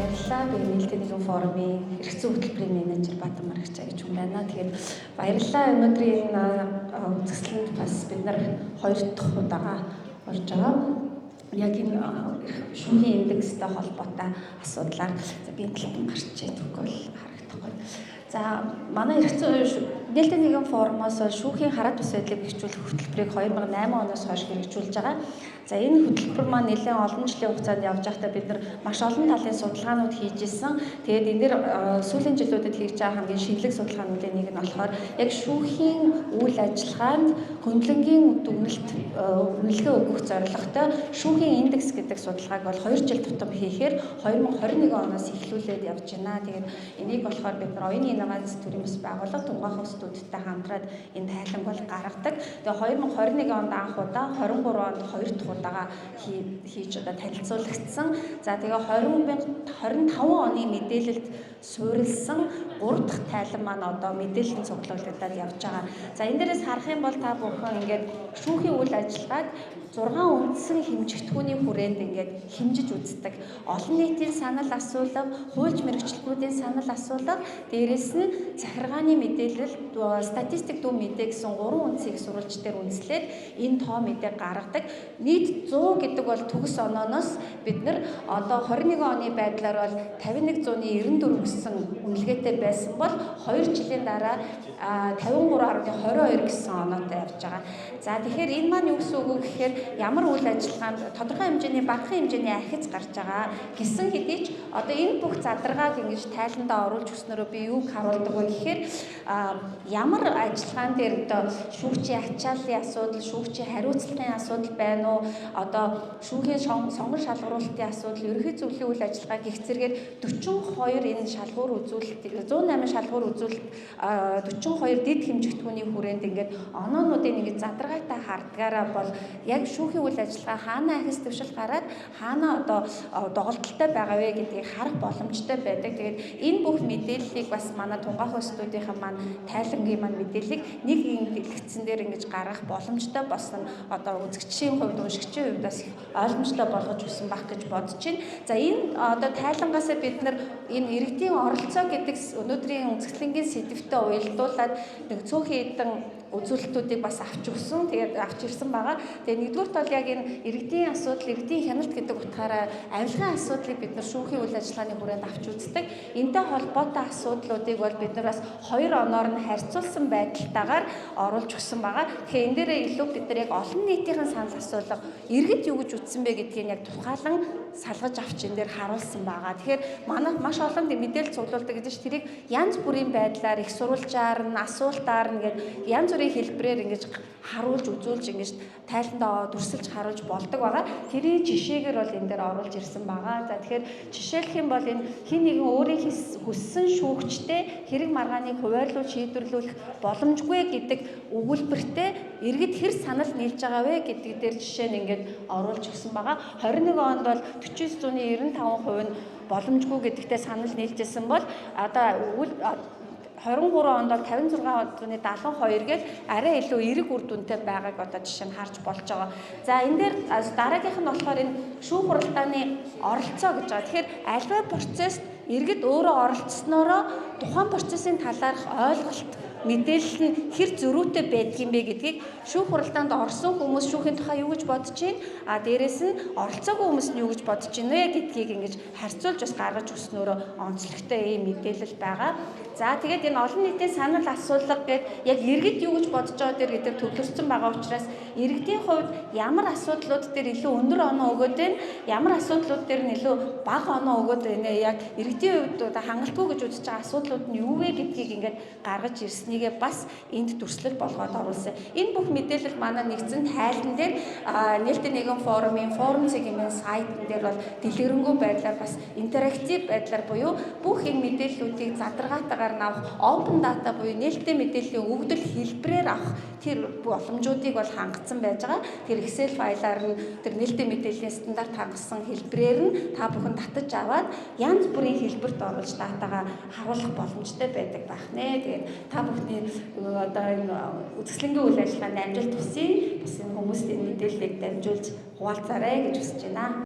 Баярлалаа. Би Нээлттэй нийгэм форумын эрх зүйн хөтөлбөрийн менежер Баатар Маргачаа гэж хүн байна. Тэгээд баярлалаа. Өнөөдрийн энэ үзэсгэлэнд бас бид нар хоёр дахь удаага орж байгаа. Яг энэ шүүхийн индекстэй холбоотой асуудлаар, за, би энэ талд нь гарчээ, тэгэхгүй бол харагдахгүй. За, манай эрх зүйн Нээлттэй нийгэм форумоос шүүхийн хараад бус байдлыг бэхжүүлэх хөтөлбөрийг 2008 оноос хойш хэрэгжүүлж байгаа. За, энэ хөтөлбөр маань нэлээд олон жилийн хугацаанд явж байхдаа бид нар маш олон талын судалгаанууд хийж исэн. Тэгээд энэ дээр сүүлийн жилүүдэд хийж байгаа хамгийн шинэлэг судалгаануудын нэг нь болохоор яг шүүхийн үйл ажиллагаанд хөндлөнгийн дүгнэлт, үнэлгээ өгөх зорилготой шүүхийн индекс гэдэг судалгааг бол 2 жил тутам хийхээр 2021 оноос эхлүүлээд явж байна. Тэгээд энийг болохоор бид нар Оюуны инновац төрийн бас байгууллага Тунгаах студидтэй хамтраад энэ тайланг бол гаргадаг. Тэгээ 2021 онд анх удаа, 23 онд хоёр дахь удаага хийж одоо танилцуулагдсан. За, тэгээ 2025 оны мэдээлэлд суурилсан 3 дахь тайлан маань одоо мэдээлэл цуглуулагдаад явж байгаа. За, энэ дээрээс харах юм бол та бүхэн ингээд шүүхийн үйл ажиллагааг 6 үндсэн хэмжигдэхүүний хүрээнд ингээд хэмжиж үздэг. Олон нийтийн санал асуулга, хуульч мэргэжилтнүүдийн санал асуулга, дээрээс нь захиргааны мэдээлэл, статистик дүн мэдээ гэсэн гурван үндсэн их сурвалж дээр үндэслээд энэ тоо мэдээ гаргадаг. Нийт 100 гэдэг бол төгс онооноос бид нар одоо 21 оны байдлаар бол 51.94 гэсэн үнэлгээтэй байсан бол 2 жилийн дараа 53.22 гэсэн оноотой явж байгаа. За, тэгэхээр энэ маань юу гэсэн үг вэ гэхээр ямар үйл ажиллагаанд тодорхой хэмжээний, багахан хэмжээний ахиц гарч байгаа гэсэн хэдий ч одоо энэ бүх задаргааг ингэж тайландаа оруулж өгснөөрөө би юуг харуулдаг вэ гэхээр ямар ажиллагаан дээр одоо шүүгчийн ачааллын асуудал, шүүгчийн хариуцлагын асуудал байна уу, одоо шүүхийн сонгон шалгаруулалтын асуудал, ерөнхий зөвлөлийн үйл ажиллагаа гэх зэрэгээр 42 энэ шалгуур үзүүлэлт, 108 шалгуур үзүүлэлт, 42 дэд хэмжигдэхүүний хүрээнд ингээд оноонуудыг ингэж задаргаатай хардгаараа бол яг шүүхийн үйл ажиллагаа хаана ахис дэвшил гараад, хаана одоо доголдолтой байгаа вэ гэдгийг харах боломжтой байдаг. Тэгээд энэ бүх мэдээллийг бас манай Тунгаах студийн маань тайлангийн маань мэдээллийг нэг юм дэлгэцэн дээр ингэж гаргах боломжтой болсон нь одоо үзэгчийн хувьд, уншигчийн хувьд бас их ойлгомжтой болгож өгсөн байх гэж бодож байна. За, энэ одоо тайлангаасаа бид нар энэ иргэдийн оролцоо гэдэг өнөөдрийн үзэсгэлэнгийн сэдэвтэй уялдуулаад нэг цөөхөн хэдэн үзүүлэлтүүдийг бас авч өгсөн. Тэгээд авч ирсэн байгаа. Тэгээд нэгдүгээрт бол яг энэ иргэдийн асуудал, иргэдийн хяналт гэдэг утгаараа авилгын асуудлыг бид нар шүүхийн үйл ажиллагааны хүрээнд авч үздэг. Энтэй холбоотой асуудлуудыг бол бид нар бас хоёр оноор нь харьцуулсан байдалтайгаар оруулж өгсөн байгаа. Тэгэхээр энэ дээрээ илүү бид нар яг олон нийтийн санал асуулга, иргэд юу гэж үзсэн бэ гэдгийг яг тухайлан салгаж авч энэ дээр харуулсан байгаа. Тэгэхээр манай маш олон мэдээлэл цуглуулдаг гэж тэрийг янз бүрийн байдлаар их сурвалжаар нь, асуултаар нь гээд янз бүрийн хэлбэрээр ингэж харуулж үзүүлж, ингэж тайландаа дүрсэлж харуулж болдог байгаа. Тэрийн жишээгээр бол энэ дээр оруулж ирсэн байгаа. За, тэгэхээр жишээлэх юм бол энэ хэн нэгэн өөрийн хүссэн шүүгчтэй хэрэг маргааныг хуваарлуулж шийдвэрлүүлэх боломжгүй гэдэг өгүүлбэртэй иргэд хэр санал нийлж байгаа вэ гэдэг дээр жишээ нь ингээд оруулж өгсөн байгаа. 21 онд бол 49.95% нь боломжгүй гэдэгтээ санал нийлжсэн бол одоо 23 онд бол 56.72 гээл арай илүү эерэг үр дүнтэй байгааг одоо жишээ нь харж болж байгаа. За, энэ дээр дараагийнх нь болохоор энэ шүүх хуралдааны оролцоо гэж байгаа. Тэгэхээр альва процесст иргэд өөрөө оролцсноороо тухайн процессын талаарх ойлголт, мэдээлэл нь хэр зөрүүтэй байдгийм бэ гэдгийг, шүүх хуралдаанд орсон хүмүүс шүүхийн тухай юу гэж бодож байна, а дээрэс нь оролцоогүй хүмүүс нь юу гэж бодож байна вэ гэдгийг ингэж харьцуулж бас гаргаж өгснөөрөө онцлогтой ийм мэдээлэл байгаа. За, тэгээд энэ олон нийтийн санал асуулга гээд яг иргэд юу гэж бодож байгаа дээр гэдэг төвлөрсөн байгаа учраас иргэдийн хувьд ямар асуудлууд дээр илүү өндөр оноо өгөөд байна, ямар асуудлууд дээр нь илүү бага оноо өгөөд байна, яг иргэдийн хувьд одоо хангалтгүй гэж үзэж байгаа асуудлууд нь юу вэ гэдгийг ингээд гаргаж ирсэнийгээ бас энд дүрслэл болгоод оруулсан. Энэ бүх мэдээлэл манай нэгдсэн тайлан дээр, Нээлттэй нийгэм форумын форум цэг хэмээн сайтн дээр бол дэлгэрэнгүй байдлаар, бас интерактив байдлаар буюу бүх энэ мэдээллүүдийг задаргаатайгаар нь авах, open data буюу нээлттэй мэдээллийн өгөгдөл хэлбэрээр авах тэр боломжуудыг бол хангацсан байж байгаа. Тэр Excel файлаар нь, тэр нээлттэй мэдээллийн стандарт хангасан хэлбэрээр нь та бүхэн татаж аваад янз бүрийн хэлбэрт оруулж data гаа харуулах боломжтой байдаг байх нэ. Тэгээд та бүхний одоо энэ үзэсгэлэнгийн үйл ажиллагаанд амжилт хүсье. Бас энэ хүмүүст энэ мэдээллийг дамжуулж хуваалцаарай гэж хүсэж байна.